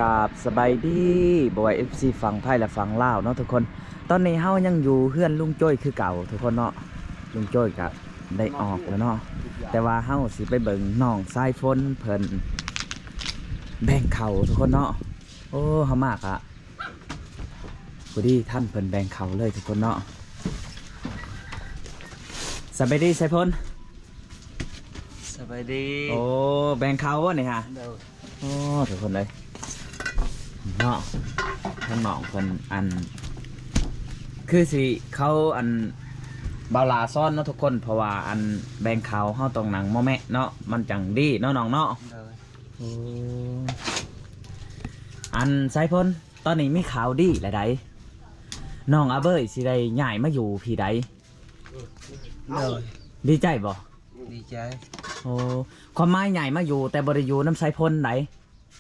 ກາບສະບາຍດີ ບໍ່ວ່າເອັຟຊີຝັ່ງໄທ ແລະ ຝັ່ງລາວເນາະທຸກຄົນ. ຕອນນີ້ເຮົາຍັງຢູ່ເຮືອນລຸງໂຈ້ຍຄືເກົ່າທຸກຄົນເນາະ. ລຸງໂຈ້ຍກະໄດ້ອອກແລ້ວເນາະ ແຕ່ວ່າເຮົາຊິໄປເບິ່ງນ້ອງສາຍຝົນເພິ່ນແບ່ງເຂົ້າທຸກຄົນເນາະ. ໂອ້ ເຮົາມາກະພໍດີທັນເພິ່ນແບ່ງເຂົ້າເລີຍທຸກຄົນເນາະ. ສະບາຍດີສາຍຝົນ. ສະບາຍດີ. ໂອ້ ແບ່ງເຂົ້າບໍ່ນີ້ຫະ? ໂດຍ. ໂອ້ ທຸກຄົນເອີຍເນາະ ທາງນ້ອງເພິ່ນ ອັນ ຄືຊິເຂົ້າ ອັນ ບ່າວຫຼ້າສອນເນາະທຸກຄົນ ເພາະວ່າ ອັນ ແບ່ງເຂົ້າເຮົາຕ້ອງນັ່ງມໍແມະເນາະ ມັນຈັ່ງດີເນາະນ້ອງເນາະ. ໂດຍ. ໂອ້ ອັນ ສາຍຝົນ ຕອນນີ້ມີຂ່າວດີແລ້ວໃດ໋ ນ້ອງອາເບີຍຊິໄດ້ຍ້າຍມາຢູ່ພີ້ໃດ໋. ໂດຍ. ດີໃຈບໍ່? ດີໃຈ. ໂອ້ ຄວາມໝາຍຍ້າຍມາຢູ່ ແຕ່ບໍ່ໄດ້ຢູ່ນຳສາຍຝົນໃດ໋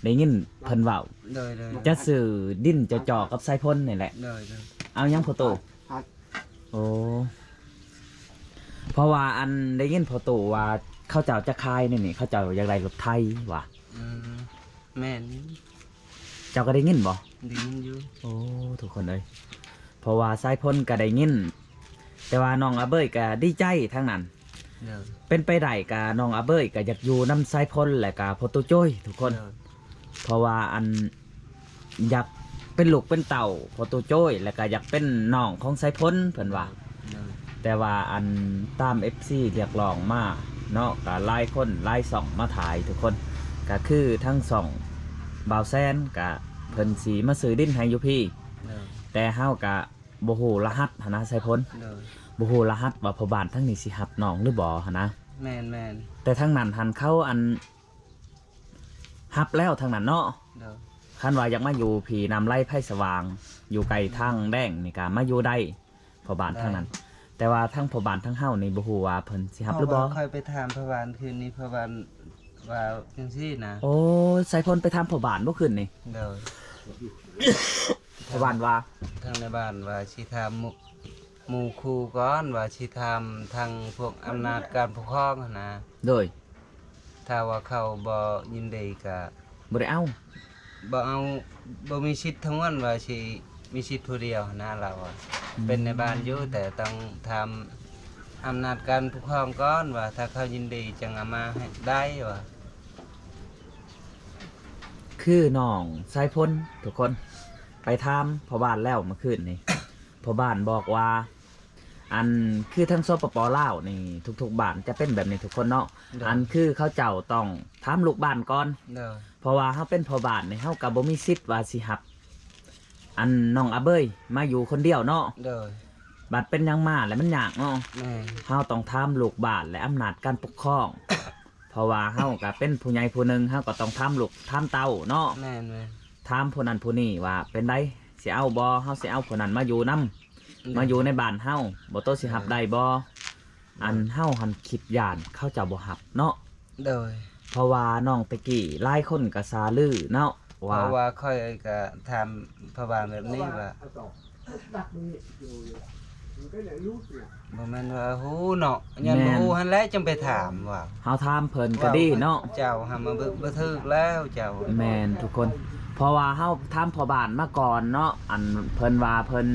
ໄດ້ຍິນເພິ່ນເວົ້າ. ໂດຍໆ. ຈະຊື້ດິນເຈາະໆກັບສາຍຝົນນີ້ແຫຼະ. ໂດຍໆ. ເອົາຫຍັງພໍ່ຕູ້? ໂອ້ ເພາະວ່າ ອັນ ໄດ້ຍິນພໍ່ຕູ້ວ່າເຂົາເຈົ້າຈະຂາຍນີ້ ນີ້ ເຂົາເຈົ້າຢາກໄດ້ລົດໄຖວ່າ. ອືມ ແມ່ນ. ເຈົ້າກໍໄດ້ຍິນບໍ່? ໄດ້ຍິນຢູ່. ໂອ້ ທຸກຄົນເອີຍ ເພາະວ່າສາຍຝົນກໍໄດ້ຍິນ ແຕ່ວ່ານ້ອງອາເບີຍກໍດີໃຈທາງນັ້ນ. ໂດຍ. ເປັນໄປໄດ້ກໍນ້ອງອາເບີຍກໍຢາກຢູ່ນຳສາຍຝົນ ແລະກໍພໍ່ຕູ້ໂຈ້ຍທຸກຄົນ. ໂດຍ. ເພາະວ່າ ອັນ ຢາກເປັນລູກເປັນເຕົ້າພໍ່ຕູ້ໂຈ້ຍ ແລະກໍຢາກເປັນນ້ອງຂອງສາຍຝົນເພິ່ນວ່າ. ໂດຍ. ແຕ່ວ່າ ອັນ ຕາມເອັຟຊີຮຽກຮ້ອງມາເນາະ ກໍຫຼາຍຄົນຫຼາຍຊ່ອງມາຖ່າຍທຸກຄົນ ກໍຄືທັງຊ່ອງບ່າວແຊນ ກໍເພິ່ນຊິມາຊື້ດິນໃຫ້ຢູ່ພີ້. ໂດຍ. ແຕ່ເຮົາກໍ ບໍ່ຮູ້ລະຫັດຫັ້ນນະສາຍຝົນ. ໂດຍ. ບໍ່ຮູ້ລະຫັດວ່າພໍ່ບ້ານທາງນີ້ຊິຮັບນ້ອງຫຼືບໍ່ຫັ້ນນະ. ແມ່ນໆ. ແຕ່ທາງນັ້ນຫັ້ນເຂົາ ອັນ ຮັບແລ້ວທາງນັ້ນເນາະ. ໂດຍ. ຄັນວ່າຢາກມາຢູ່ພີ້ນ້ຳໄຫຼໄພສະຫວ່າງ ຢູ່ໃກ້ທາງແດງນີ້ກໍມາຢູ່ໄດ້ ພໍ່ບ້ານທາງນັ້ນ. ໄດ້. ແຕ່ວ່າທາງພໍ່ບ້ານທາງເຮົານີ້ບໍ່ຮູ້ວ່າເພິ່ນຊິຮັບຫຼືບໍ່. ເພາະວ່າຂ້ອຍໄປຖາມພໍ່ບ້ານຄືນນີ້ ພໍ່ບ້ານວ່າຈັ່ງຊີ້ນະ. ໂອ້ ສາຍຝົນໄປຖາມພໍ່ບ້ານບໍ່ຄືນນີ້? ໂດຍ. ທາງບ້ານວ່າ ທາງໃນບ້ານວ່າຊິຖາມໝູ່ ໝູ່ຄູ່ກ່ອນ ວ່າຊິຖາມທາງພວກອຳນາດການປົກຄອງຫັ້ນນະ. ໂດຍ. ຖ້າວ່າເຂົາບໍ່ຍິນດີກະ ບໍ່ໄດ້ເອົາ ບໍ່ເອົາ ບໍ່ມີສິດທຳນວນວ່າຊິມີສິດຜູ້ດຽວຫັ້ນນະ ລາວວ່າ. ອືມ. ເປັນໃນບ້ານຢູ່ ແຕ່ຕ້ອງຖາມອຳນາດການປົກຄອງກ່ອນ ວ່າຖ້າເຂົາຍິນດີຈັ່ງເອົາມາໃຫ້ໄດ້ວ່າ. ຄືນ້ອງສາຍຝົນທຸກຄົນ ໄປຖາມພໍ່ບ້ານແລ້ວມື້ຄືນນີ້ ພໍ່ບ້ານບອກວ່າ ອັນ ຄືທາງ ສປປ ລາວນີ້ ທຸກໆບ້ານຈະເປັນແບບນີ້ທຸກຄົນເນາະ. ໂດຍ. ອັນ ຄືເຂົາເຈົ້າຕ້ອງຖາມລູກບ້ານກ່ອນ. ໂດຍ. ເພາະວ່າເຮົາເປັນພໍ່ບ້ານນີ້ ເຮົາກໍບໍ່ມີສິດວ່າຊິຮັບ ອັນ ນ້ອງອາເບີຍມາຢູ່ຄົນດຽວເນາະ. ໂດຍ. ບັດເປັນຫຍັງມາແລ້ວມັນຍາກເນາະ. ແມ່ນ. ເຮົາຕ້ອງຖາມລູກບ້ານ ແລະ ອຳນາດການປົກຄອງ ເພາະວ່າເຮົາກໍເປັນຜູ້ໃຫຍ່ຜູ້ໜຶ່ງ ເຮົາກໍຕ້ອງຖາມລູກຖາມເຕົ້າເນາະ. ແມ່ນໆ. ຖາມຜູ້ນັ້ນຜູ້ນີ້ວ່າເປັນໃດ ຊິເອົາບໍ່ ເຮົາຊິເອົາຜູ້ນັ້ນມາຢູ່ນຳ ມາຢູ່ໃນບ້ານເຮົາ ບໍ່ໂຕຊິຮັບໄດ້ບໍ່? ອັນເຮົາຫັ້ນຄິດຢ້ານເຂົາເຈົ້າບໍ່ຮັບເນາະ. ໂດຍ. ເພາະວ່ານ້ອງແຕະກີ້ຫຼາຍຄົນກໍສາລືເນາະ ວ່າ ເພາະວ່າຂ້ອຍກໍຖາມພໍ່ບ້ານແບບນີ້ວ່າ ບໍ່ແມ່ນວ່າຮູ້ເນາະ ຢ້ານບໍ່ຮູ້ຫັ້ນແຫຼະ ຈັ່ງໄປຖາມວ່າ ເຮົາຖາມເພິ່ນກໍດີເນາະ. ເຈົ້າຫາມາເບິ່ງບໍ່ຖືກແລ້ວເຈົ້າ. ແມ່ນທຸກຄົນ ເພາະວ່າເຮົາຖາມພໍ່ບ້ານມາກ່ອນເນາະ ອັນເພິ່ນວ່າເພິ່ນ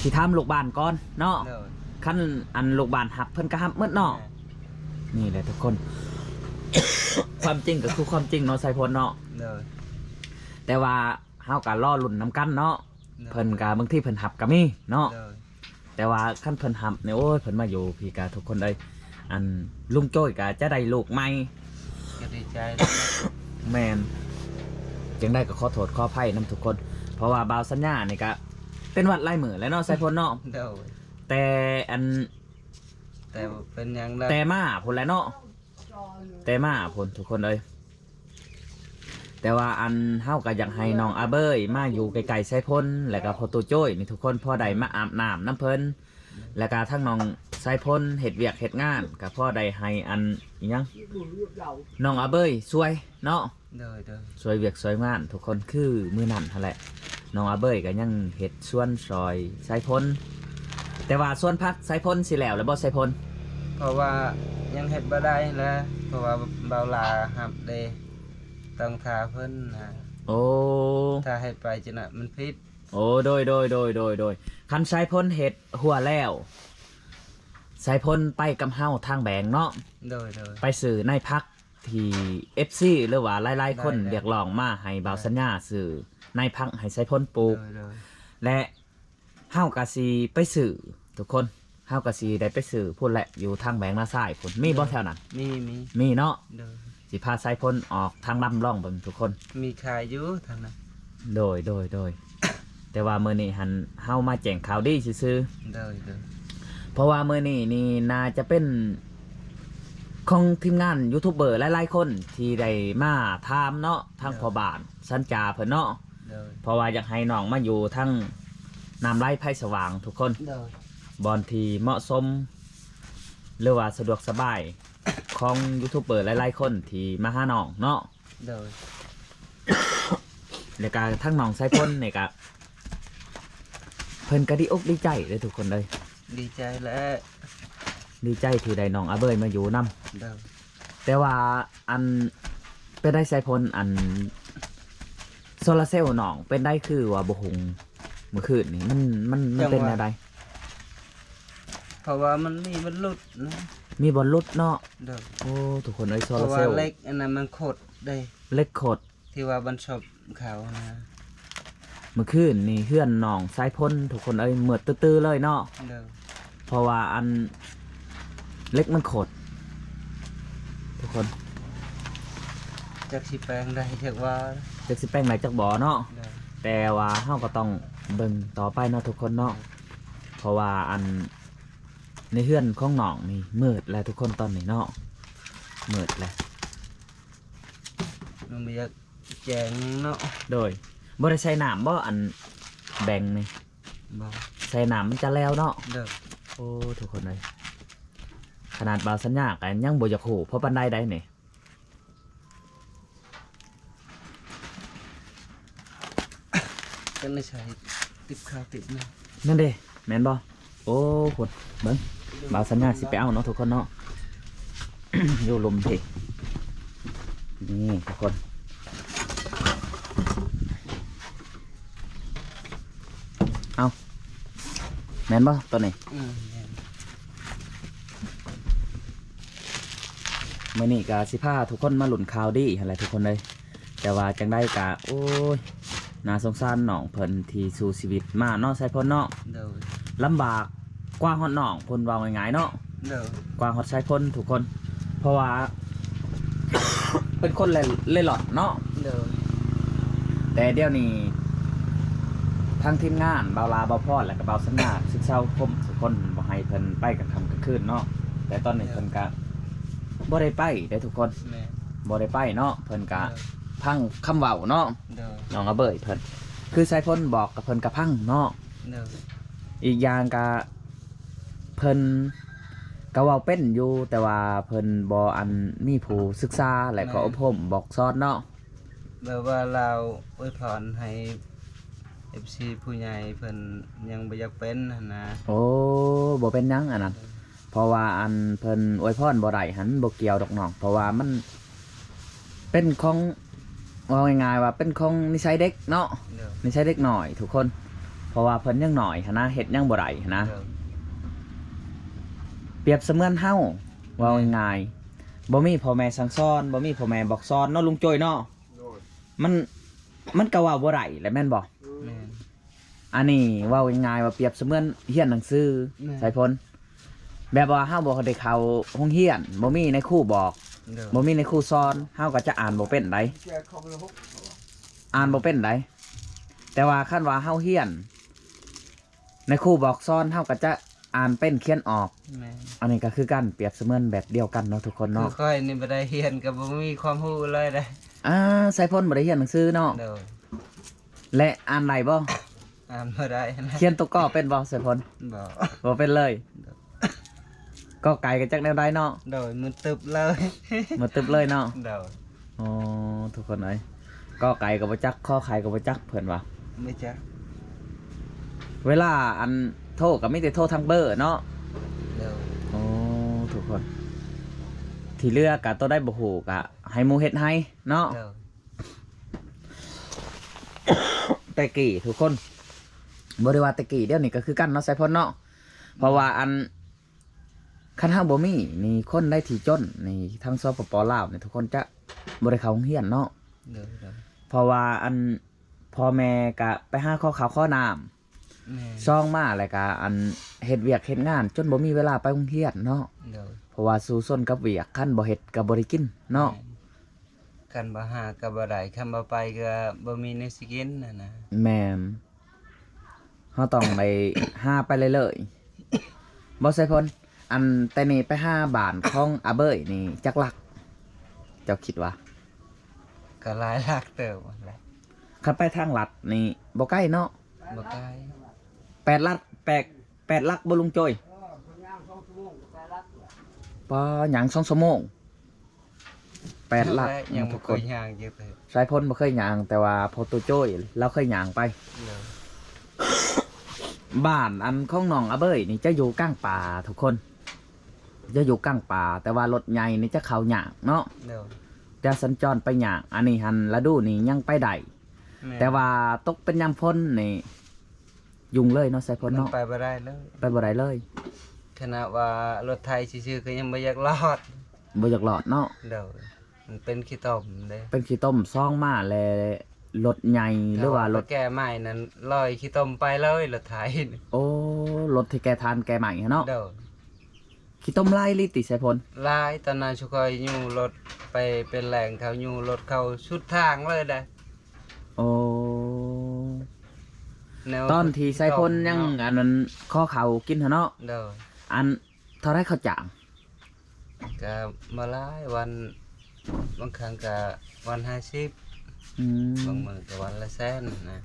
ຊິຖາມລູກບ້ານກ່ອນເນາະ. ໂດຍ. ຄັນອັນລູກບ້ານຮັບເພິ່ນກໍຮັບໝົດເນາະ. ແມ່ນ. ນີ້ແຫຼະທຸກຄົນ ຄວາມຈິງກໍຄືຄວາມຈິງເນາະ ສາຍຝົນເນາະ. ໂດຍ. ແຕ່ວ່າເຮົາກໍລໍລຸ້ນນຳກັນເນາະ. ໂດຍ. ເພິ່ນກໍບາງທີເພິ່ນຮັບກໍມີເນາະ. ໂດຍ. ແຕ່ວ່າຄັນເພິ່ນຮັບນີ້ ໂອ້ຍ ເພິ່ນມາຢູ່ພີ້ກະທຸກຄົນເອີຍ ອັນລຸງໂຈ້ຍກະຈະໄດ້ລູກໃໝ່ ກໍດີໃຈ. ແມ່ນ ຈັ່ງໃດກໍຂໍໂທດຂໍອະໄພນຳທຸກຄົນ ເພາະວ່າບ່າວສັນຍານີ້ກະເປັນຫວັດຫຼາຍມື້ແລ້ວເນາະ ສາຍຝົນເນາະ. ໂດຍ. ແຕ່ອັນ ແຕ່ເປັນຫຍັງ ແຕ່ມາພຸ້ນແຫຼະເນາະ ແຕ່ມາພຸ້ນທຸກຄົນເອີຍ. ແຕ່ວ່າອັນເຮົາກໍຢາກໃຫ້ນ້ອງອາເບີຍມາຢູ່ໃກ້ໆສາຍຝົນ ແລ້ວກໍພໍ່ຕູ້ໂຈ້ຍນີ້ທຸກຄົນ ພໍໄດ້ມາອາບນ້ຳນຳເພິ່ນ ແລ້ວກໍທັງນ້ອງສາຍຝົນເຮັດວຽກເຮັດງານ ກໍພໍໄດ້ໃຫ້ອັນອີຫຍັງ ນ້ອງອາເບີຍຊ່ວຍເນາະ. ໂດຍໆ. ຊ່ວຍວຽກຊ່ວຍງານທຸກຄົນ ຄືມື້ນັ້ນຫັ້ນແຫຼະ ນ້ອງອາເບີຍກໍຍັງເຮັດສວນຊ່ອຍສາຍຝົນ ແຕ່ວ່າສວນຜັກສາຍຝົນຊິແລ້ວແລ້ວບໍ່ສາຍຝົນ? ເພາະວ່າຍັງເຮັດບໍ່ໄດ້ແຫຼະ ເພາະວ່າບ່າວຫຼ້າຮັບເດ້ ຕ້ອງຖ້າເພິ່ນນະ. ໂອ້ ຖ້າໃຫ້ໄປຈັ່ງນັ້ນມັນຜິດ. ໂອ້ ໂດຍ ໂດຍ ໂດຍ ໂດຍ ໂດຍ. ຄັນສາຍພົນເຮັດຮົ້ວແລ້ວ ສາຍພົນໄປກັບເຮົາທາງແບງເນາະ. ໂດຍ ໂດຍ. ໄປຊື້ນາຍຜັກທີ່ເອັຟຊີ ຫຼືວ່າຫຼາຍໆຄົນ ໄດ້ ໄດ້ ຮຽກຮ້ອງມາໃຫ້ບ່າວ ໄດ້ ສັນຍາຊື້ນາຍຜັກໃຫ້ສາຍພົນປູກ. ໂດຍ ໂດຍ. ແລະ ເຮົາກະຊິໄປຊື້ທຸກຄົນ ເຮົາກະຊິໄດ້ໄປຊື້ພຸ້ນແຫຼະ ຢູ່ທາງແບງນາຊາຍພຸ້ນ. ມີບໍ່ແຖວນັ້ນ? ມີ ມີ ມີເນາະ. ໂດຍ. ຊິພາສາຍພົນອອກທາງລຳລອງເບິ່ງທຸກຄົນ. ມີຂາຍຢູ່ທາງນັ້ນ. ໂດຍ ໂດຍ ໂດຍ. ແຕ່ວ່າມື້ນີ້ຫັ້ນເຮົາມາແຈ້ງຂ່າວດີຊື່ໆ. ໂດຍ ໂດຍ. ເພາະວ່າມື້ນີ້ນີ້ໜ້າຈະເປັນຂອງທີມງານຢູທູບເບີຫຼາຍໆຄົນທີ່ໄດ້ມາຖາມເນາະ ທາງ ໂດຍ ພໍ່ບ້ານສັນຈາເພິ່ນເນາະ. ໂດຍ. ເພາະວ່າຢາກໃຫ້ນ້ອງມາຢູ່ທາງນ້ຳໄຫຼໄພສະຫວ່າງທຸກຄົນ. ໂດຍ. ບ່ອນທີ່ເໝາະສົມ ຫຼືວ່າສະດວກສະບາຍຂອງຢູທູບເບີຫຼາຍໆຄົນທີ່ມາຫານ້ອງເນາະ. ໂດຍ. ແລ້ວກະທາງນ້ອງສາຍພົນນີ້ກະ ເພິ່ນກະດີອົກດີໃຈເດ້ທຸກຄົນເອີຍ. ດີໃຈແຫຼະ. ດີໃຈທີ່ໄດ້ນ້ອງອາເບີຍມາຢູ່ນຳ. ໂດຍ. ແຕ່ວ່າອັນ ເປັນໄດສາຍພົນ ອັນໂຊລາເຊວນ້ອງເປັນໄດ ຄືວ່າບໍ່ຮຸ່ງມື້ຄືນນີ້ ມັນ ມັນ ມັນເປັນແນວໃດ? ເພາະວ່າມັນມີບ່ອນຫຼຸດນະ. ມີບ່ອນຫຼຸດເນາະ. ໂດຍ. ໂອ້ ທຸກຄົນເອີຍ ໂຊລາເຊວ ເພາະວ່າເຫຼັກອັນນັ້ນມັນຂົດເດ້. ເຫຼັກຂົດ ທີ່ວ່າມັນຊົບເຂົານະ. ມື້ຄືນນີ້ເຮືອນນ້ອງສາຍພົນທຸກຄົນເອີຍ ມືດຕື້ໆເລີຍເນາະ. ໂດຍ. ເພາະວ່າອັນເຫຼັກມັນຂົດທຸກຄົນ. ຈັກຊິແປງໄດ້ຈັກວ່າ ຈັກຊິແປງໄດ້ຈັກບໍ່ເນາະ. ໂດຍ. ແຕ່ວ່າເຮົາກໍຕ້ອງເບິ່ງຕໍ່ໄປເນາະທຸກຄົນເນາະ. ໂດຍ. ເພາະວ່າອັນໃນເຮືອນຂອງນ້ອງນີ້ມືດແລ້ວທຸກຄົນຕອນນີ້ເນາະ ມືດແລ້ວ. ມັນບໍ່ຢາກແຈ້ງເນາະ. ໂດຍ. ບໍ່ໄດ້ໃສ່ນ້ຳບໍ່ ອັນແບງນີ້? ບໍ່. ໃສ່ນ້ຳມັນຈະແລ້ວເນາະ. ໂດຍ. ໂອ້ ທຸກຄົນເອີຍ ຂະໜາດບ່າວສັນຍາກໍຍັງບໍ່ຢາກຮູ້ພໍປານໃດໃດນີ້. ກັນໄດ້ໃຊ້ຕິບຂາວຕິບນະ. ນັ້ນເດ້ ແມ່ນບໍ່? ໂອ້ ພຸ້ນ ເບິ່ງ ບ່າວສັນຍາຊິໄປເອົາເນາະທຸກຄົນເນາະ ຢູ່ລຸ່ມພີ້ ນີ້ທຸກຄົນ. ເອົາ ແມ່ນບໍ່ໂຕນີ້? ອືມ ແມ່ນ. ມື້ນີ້ກະຊິພາທຸກຄົນມາລຸ້ນຂ່າວດີຫັ້ນແຫຼະທຸກຄົນເອີຍ. ແຕ່ວ່າຈັ່ງໃດກະ ໂອ້ຍ ໜ້າສົງສານນ້ອງເພິ່ນທີ່ສູ້ຊີວິດມາເນາະ ສາຍພົນເນາະ. ໂດຍ. ລຳບາກກວ່າຮອດນ້ອງພຸ້ນ ເວົ້າງ່າຍໆເນາະ. ໂດຍ. ກວ່າຮອດສາຍພົນທຸກຄົນ ເພາະວ່າເປັນຄົນເລ່ ເລ່ລ່ອນເນາະ. ໂດຍ. ແຕ່ດຽວນີ້ທາງທີມງານບ່າວລາ ບ່າວພອນ ແລະກະບ່າວສັນຍາ ສິດຊາວຄົມທຸກຄົນບໍ່ໃຫ້ເພິ່ນໄປກາງຄ່ຳກາງຄືນເນາະ. ແຕ່ຕອນນີ້ເພິ່ນກະບໍ່ໄດ້ໄປເດ້ທຸກຄົນ. ແມ່ນ. ບໍ່ໄດ້ໄປເນາະ ເພິ່ນກະ ໂດຍ ຟັງຄຳເວົ້າເນາະ. ໂດຍ. ນ້ອງອາເບີຍເພິ່ນ ຄືສາຍພົນບອກກະເພິ່ນກະຟັງເນາະ. ໂດຍ. ອີກຢ່າງກະເພິ່ນກະເວົ້າເປັນຢູ່ ແຕ່ວ່າເພິ່ນບໍ່ອັນມີຜູ້ສຶກສາ ແລະ ແມ່ນ ກໍອົບຮົມບອກສອນເນາະ. ແບບວ່າລາວອວຍພອນໃຫ້ເອັຟຊີຜູ້ໃຫຍ່ເພິ່ນຍັງບໍ່ຢາກເປັນຫັ້ນນະ. ໂອ້ ບໍ່ເປັນຫຍັງອັນນັ້ນ. ເອີ. ເພາະວ່າອັນເພິ່ນອວຍພອນບໍ່ໄດ້ຫັ້ນ ບໍ່ກ່ຽວດອກນ້ອງ ເພາະວ່າມັນເປັນຂອງ ເວົ້າງ່າຍໆວ່າເປັນຂອງນິໄສເດັກເນາະ. ໂດຍ. ນິໄສເດັກນ້ອຍທຸກຄົນ ເພາະວ່າເພິ່ນຍັງນ້ອຍຫັ້ນນະ ເຮັດຫຍັງບໍ່ໄດ້ຫັ້ນນະ. ໂດຍ. ປຽບສະເໝືອນເຮົາ ເວົ້າ ແມ່ນ ງ່າຍໆ ບໍ່ມີພໍ່ແມ່ສັ່ງສອນ ບໍ່ມີພໍ່ແມ່ບອກສອນເນາະ ລຸງໂຈ້ຍເນາະ. ໂດຍ. ມັນ ມັນກະເວົ້າບໍ່ໄດ້ແຫຼະແມ່ນບໍ່? ແມ່ນ. ອັນນີ້ເວົ້າງ່າຍໆວ່າປຽບສະເໝືອນຮຽນໜັງສື. ແມ່ນ. ສາຍພົນ ແບບວ່າເຮົາບໍ່ໄດ້ເຂົ້າໂຮງຮຽນ ບໍ່ມີນາຍຄູບອກ. ໂດຍ. ບໍ່ມີນາຍຄູສອນ ເຮົາກໍຈະອ່ານບໍ່ເປັນໃດ ອ່ານບໍ່ເປັນໃດ. ແຕ່ວ່າຄັນວ່າເຮົາຮຽນ ນາຍຄູບອກສອນ ເຮົາກໍຈະອ່ານເປັນຂຽນອອກ. ແມ່ນ. ອັນນີ້ກໍຄືກັນ ປຽບສະເໝືອນແບບດຽວກັນເນາະທຸກຄົນເນາະ. ຄືຂ້ອຍນີ້ບໍ່ໄດ້ຮຽນກໍບໍ່ມີຄວາມຮູ້ເລີຍເດ້. ອ່າ ສາຍພົນບໍ່ໄດ້ຮຽນໜັງສືເນາະ. ໂດຍ. ແລະ ອ່ານໄດ້ບໍ່? ອ່ານບໍ່ໄດ້ນະ. ຂຽນຕົວກໍເປັນບໍ່ ສາຍພົນ? ບໍ່. ບໍ່ເປັນເລີຍ. ໂດຍ. ກໍໄກ່ກໍຈັກແນວໃດເນາະ. ໂດຍ. ມືຕຶບເລີຍ. ມືຕຶບເລີຍເນາະ. ໂດຍ. ອໍ ທຸກຄົນເອີຍ ກໍໄກ່ກໍບໍ່ຈັກ ຂໍໄຂ່ກໍບໍ່ຈັກ ເພິ່ນວ່າບໍ່ຈັກ. ເວລາອັນໂທກໍມີແຕ່ໂທທາງເບີເນາະ. ໂດຍ. ໂອ້ ທຸກຄົນ ທີ່ເຫຼືອກໍໂຕໃດບໍ່ຮູ້ກໍໃຫ້ໝູ່ເຮັດໃຫ້ເນາະ. ໂດຍ. ແຕ່ກີ້ທຸກຄົນ ບໍ່ໄດ້ວ່າແຕ່ກີ້ ດຽວນີ້ກໍຄືກັນເນາະ ສາຍພົນເນາະ. ເພາະວ່າອັນ ຄັນເຮົາບໍ່ມີນີ້ ຄົນໃດທີ່ຈົນນີ້ ທາງ ສປປ ລາວນີ້ ທຸກຄົນຈະບໍ່ໄດ້ເຂົ້າໂຮງຮຽນເນາະ. ໂດຍໆ ເພາະວ່າອັນ ພໍ່ແມ່ກະໄປຫາຂໍເຂົ້າຂໍນ້ຳ ແມ່ນ ຊອງມາແລ້ວກະອັນ ເຮັດວຽກເຮັດງານ ຈົນບໍ່ມີເວລາໄປໂຮງຮຽນເນາະ. ໂດຍ ເພາະວ່າສູ້ຊົນກັບວຽກ ຄັນບໍ່ເຮັດກໍບໍ່ໄດ້ກິນເນາະ. ແມ່ນ ຄັນບໍ່ຫາກໍບໍ່ໄດ້ ຄັນບໍ່ໄປກໍບໍ່ມີແນວຊິກິນຫັ້ນນະ. ແມ່ນ ເຮົາຕ້ອງໄດ້ຫາໄປເລື້ອຍໆ ບໍ່ ສາຍພົນ? ອັນແຕ່ນີ້ໄປຫາບ້ານຂອງອາເບີຍນີ້ຈັກຫຼັກ ເຈົ້າຄິດວ່າ? ກໍຫຼາຍຫຼັກເຕີບຫັ້ນແຫຼະ. ຄັນໄປທາງລັດນີ້ບໍ່ໄກເນາະ? ບໍ່ໄກ. ແປດຫຼັກ ແປດ ແປດຫຼັກບໍ່ລຸງໂຈຍ? ປ້າ ຍ່າງສອງຊົ່ວໂມງ ແປດຫຼັກ ຍັງບໍ່ເຄີຍຍ່າງຈັກເທື່ອ. ສາຍພົນບໍ່ເຄີຍຍ່າງ ແຕ່ວ່າພໍ່ຕູ້ໂຈຍລາວເຄີຍຍ່າງໄປ. ໂດຍ ບ້ານອັນຂອງນ້ອງອາເບີຍນີ້ຈະຢູ່ກາງປ່າທຸກຄົນ ຈະຢູ່ກາງປ່າ ແຕ່ວ່າລົດໃຫຍ່ນີ້ຈະເຂົ້າຍາກເນາະ. ໂດຍ ຈະສັນຈອນໄປຍາກ. ອັນນີ້ຫັ້ນລະດູນີ້ຍັງໄປໄດ້ ແມ່ນ ແຕ່ວ່າຕົກເປັນຍາມຝົນນີ້ ຫຍຸ້ງເລີຍເນາະ ສາຍພົນເນາະ. ມັນໄປບໍ່ໄດ້ເລີຍ ໄປບໍ່ໄດ້ເລີຍ. ຂະໜາດວ່າລົດໄຖຊື່ໆ ກໍຍັງບໍ່ຢາກລອດ ບໍ່ຢາກລອດເນາະ. ໂດຍ ມັນເປັນຂີ້ຕົມເດ້ ເປັນຂີ້ຕົມ ຊອງມາແລ້ວລົດໃຫຍ່ ຫຼືວ່າລົດແກ່ໄມ້ນັ້ນ ລອຍຂີ້ຕົມໄປເລີຍລົດໄຖ. ໂອ້ ລົດທີ່ແກ່ຖ່ານແກ່ໄມ້ຫັ້ນເນາະ. ໂດຍ ຂີ້ຕົມຫຼາຍອີ່ຫຼີຕິ ສາຍພົນ? ຫຼາຍ. ຕອນນັ້ນຊຸຂ້ອຍຍູ້ລົດໄປເປັນແຫຼງ ເຂົາຍູ້ລົດເຂົ້າສຸດທາງເລີຍໄດ໋. ໂອ້ ແນວ ຕອນທີ່ສາຍພົນຍັງ ເນາະ ອັນນັ້ນ ຂໍເຂົ້າກິນຫັ້ນເນາະ. ໂດຍ ອັນ ເທົ່າໃດເຂົ້າຈ້າງ? ກະບໍ່ຫຼາຍ ວັນ ບາງຄັ້ງກະວັນຫ້າສິບ ອືມ ບາງມື້ກະວັນລະແສນນະ.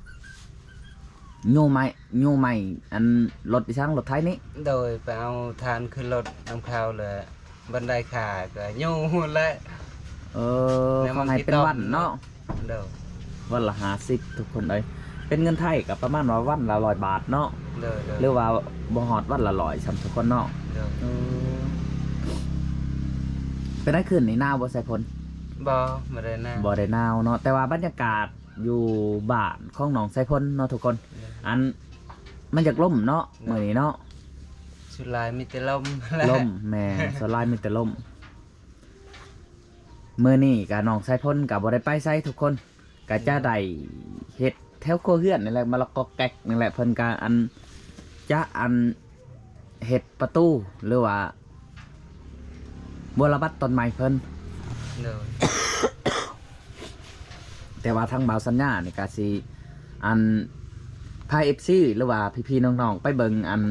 ຍູ້ໄມ້ ຍູ້ໄມ້ ອັນ ລົດອີສັງ ລົດໄຖນີ້? ໂດຍ ໄປເອົາຖ່ານຂຶ້ນລົດນຳເຂົາ ແລ້ວບັນໄດຂາກະຍູ້ແຫຼະ. ເອີ ເຂົາໃຫ້ເປັນວັນເນາະ. ໂດຍ ວັນລະຫ້າສິບທຸກຄົນເອີຍ ເປັນເງິນໄທກໍປະມານວ່າວັນລະຮ້ອຍບາດເນາະ. ໂດຍໆ ຫຼືວ່າບໍ່ຮອດວັນລະຮ້ອຍຊ້ຳທຸກຄົນເນາະ. ໂດຍ ເອີ ເປັນໃດຄືນນີ້ ໜາວບໍ່ ສາຍພົນ? ບໍ່ ບໍ່ໄດ້ໜາວ ບໍ່ໄດ້ໜາວເນາະ. ແຕ່ວ່າບັນຍາກາດຢູ່ບ້ານຂອງນ້ອງສາຍພົນເນາະທຸກຄົນ ໂດຍ ອັນ ມັນຢາກລົມເນາະ. ໂດຍ ມື້ນີ້ເນາະ ສ່ວນຫຼາຍມີແຕ່ລົມ ລົມ ແມ່ນ ສ່ວນຫຼາຍມີແຕ່ລົມ. ມື້ນີ້ກະນ້ອງສາຍພົນກະບໍ່ໄດ້ໄປໃສທຸກຄົນ ກະຈະໄດ້ເຮັດແຖວຄົວເຮືອນນີ້ແຫຼະ ມາລັກກອກແກກນີ້ແຫຼະ. ເພິ່ນກະອັນ ຈະອັນ ເຮັດປະຕູ ຫຼືວ່າບົວລະບັດຕົ້ນໄມ້ເພິ່ນ. ໂດຍ ແຕ່ວ່າທາງບ່າວສັນຍານີ້ກະຊິ ອັນ ພາເອັຟຊີ ຫຼືວ່າພີ່ໆນ້ອງໆໄປເບິ່ງ ອັນ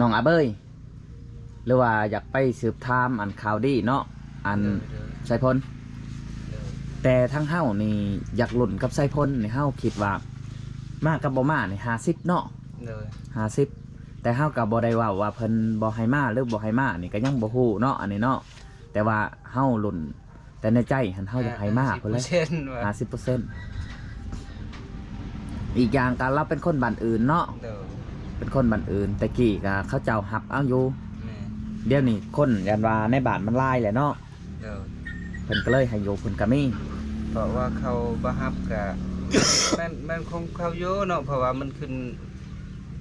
ນ້ອງອາເບີຍ ຫຼືວ່າຢາກໄປສືບຖາມ ອັນ ຂ່າວດີເນາະ ອັນ ໂດຍໆ ສາຍພົນ. ໂດຍ ແຕ່ທາງເຮົານີ້ຢາກລຸ້ນກັບສາຍພົນນີ້ ເຮົາຄິດວ່າມາກັບບໍ່ມານີ້ຫ້າສິບເນາະ. ໂດຍ ຫ້າສິບ ແຕ່ເຮົາກໍບໍ່ໄດ້ເວົ້າວ່າເພິ່ນບໍ່ໃຫ້ມາ ຫຼືບໍ່ໃຫ້ມານີ້ກໍຍັງບໍ່ຮູ້ເນາະ ອັນນີ້ເນາະ. ແຕ່ວ່າເຮົາລຸ້ນ ແຕ່ໃນໃຈຫັ້ນເຮົາຢາກໃຫ້ມາພຸ້ນແຫຼະ ຫ້າສິບເປີເຊັນ ອີກຢ່າງກໍລາວເປັນຄົນບ້ານອື່ນເນາະ. ໂດຍ ເປັນຄົນບ້ານອື່ນ ແຕ່ກີ້ກໍເຂົາເຈົ້າຮັບເອົາຢູ່. ແມ່ນ ດຽວນີ້ຄົນຢ້ານວ່າໃນບ້ານມັນຫຼາຍແຫຼະເນາະ. ໂດຍ ເພິ່ນກໍເລີຍໃຫ້ຢູ່ເພິ່ນກໍມີ ເພາະວ່າເຂົາບໍ່ຮັບກໍ ແມ່ນ ແມ່ນຂອງເຂົາຢູ່ເນາະ ເພາະວ່າມັນຂຶ້ນ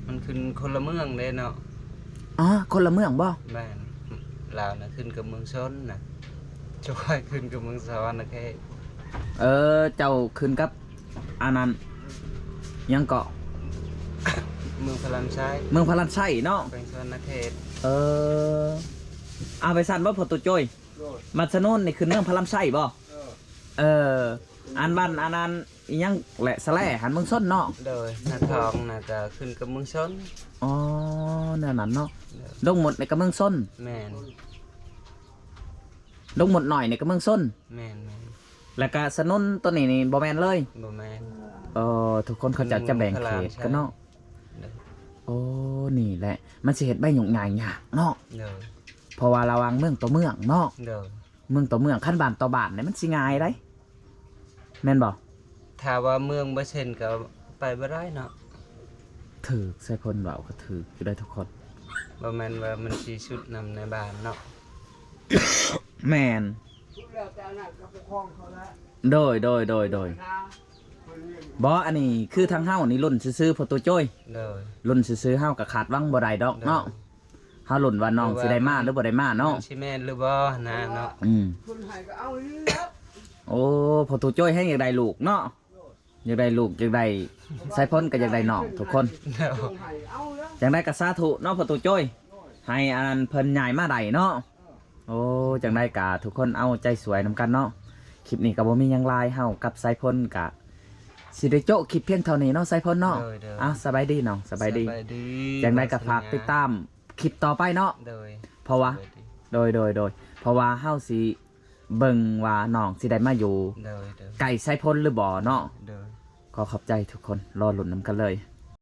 ມັນຂຶ້ນຄົນລະເມືອງເດ້ເນາະ. ອໍ ຄົນລະເມືອງບໍ່? ແມ່ນ ລາວນະຂຶ້ນກັບເມືອງຊົນນະ ຈອຍຂຶ້ນກັບເມືອງສະຫວັນນະເຂດ. ເອີ ເຈົ້າຂຶ້ນກັບອັນນັ້ນ ຫຍັງເກາະ ເມືອງພະລານໄຊ ເມືອງພະລານໄຊເນາະ ແຂວງສະຫວັນນະເຂດ. ເອີ ເອົາໄປຊັ້ນບໍ່ ພໍ່ຕູ້ໂຈຍ? ໂດຍ ບັດຊະໂນນນີ້ຂຶ້ນເມືອງພະລານໄຊບໍ່? ເອີ ເອີ ອັນບ້ານອັນນັ້ນ ອີຫຍັງແຫຼະ ສະແລຫັ້ນເມືອງຊົນເນາະ. ໂດຍ ນາທອງນະກະຂຶ້ນກັບເມືອງຊົນ. ອໍ ແນວນັ້ນເນາະ. ໂດຍ ດົງມົດນີ້ກະເມືອງຊົນ. ແມ່ນ ດົງມົດນ້ອຍນີ້ກະເມືອງຊົນ. ແມ່ນໆ ແລ້ວກະສະໜຸນໂຕນີ້ນີ້ບໍ່ແມ່ນເລີຍ? ບໍ່ແມ່ນ. ເອີ ທຸກຄົນເຂົາເຈົ້າຈະແບ່ງເຂດກັນເນາະ. ໂດຍ ໂອ້ ນີ້ແຫຼະ ມັນຊິເຮັດໃບຫຍຸ້ງຍາກຍາກເນາະ. ໂດຍ ເພາະວ່າລະຫວ່າງເມືອງຕໍ່ເມືອງເນາະ. ໂດຍ ເມືອງຕໍ່ເມືອງ ຄັນບ້ານຕໍ່ບ້ານນີ້ມັນຊິງ່າຍໃດ໋ ແມ່ນບໍ່? ຖ້າວ່າເມືອງບໍ່ເຊັ່ນກໍໄປບໍ່ໄດ້ເນາະ. ຖືກ ສາຍພົນເວົ້າກໍຖືກຢູ່ເດ້ທຸກຄົນ. ບໍ່ແມ່ນວ່າມັນຊິສຸດນຳໃນບ້ານເນາະ. ແມ່ນ ໂດຍ ໂດຍ ໂດຍ ໂດຍ. ບໍ່ ອັນນີ້ຄືທາງເຮົານີ້ລຸ້ນຊື່ໆ ພໍ່ຕູ້ໂຈ້ຍ ໂດຍ ລຸ້ນຊື່ໆ ເຮົາກໍຄາດຫວັງບໍ່ໄດ້ດອກເນາະ ໂດຍ ເຮົາລຸ້ນວ່ານ້ອງ ຫຼືວ່າ ຊິໄດ້ມາ ຫຼືບໍ່ໄດ້ມາເນາະ ມັນຊິແມ່ນຫຼືບໍ່ນະເນາະ ອືມ ເພິ່ນໃຫ້ກໍເອົາຢູ່ແລ້ວ ໂອ້ ພໍ່ຕູ້ໂຈ້ຍແຮງຢາກໄດ້ລູກເນາະ ຢາກໄດ້ລູກ ຢາກໄດ້ ສາຍພົນກໍຢາກໄດ້ນ້ອງທຸກຄົນ ໂດຍ ຈັ່ງໃດກໍສາທຸເນາະ ພໍ່ຕູ້ໂຈ້ຍ ໃຫ້ອັນເພິ່ນຍ້າຍມາໄດ້ເນາະ ໂອ້ ຈັ່ງໃດກະທຸກຄົນເອົາໃຈຊ່ວຍນຳກັນເນາະ ຄລິບນີ້ກໍບໍ່ມີຫຍັງຫຼາຍ ເຮົາກັບສາຍພົນກະຊິໄດ້ໂຈະຄລິບພຽງເທົ່ານີ້ເນາະ ສາຍພົນເນາະ ໂດຍ ໂດຍ ເອົາ ສະບາຍດີນ້ອງ ສະບາຍດີ ສະບາຍດີ ຈັ່ງໃດກໍຝາກຕິດຕາມຄລິບຕໍ່ໄປເນາະ ໂດຍ ເພາະວ່າ ສະບາຍດີ ໂດຍ ໂດຍ ໂດຍ ເພາະວ່າເຮົາຊິເບິ່ງວ່ານ້ອງຊິໄດ້ມາຢູ່ ໂດຍ ໂດຍ ໃກ້ສາຍພົນຫຼືບໍ່ເນາະ ໂດຍ ຂໍຂອບໃຈທຸກຄົນ ລໍລຸ້ນນຳກັນເລີຍ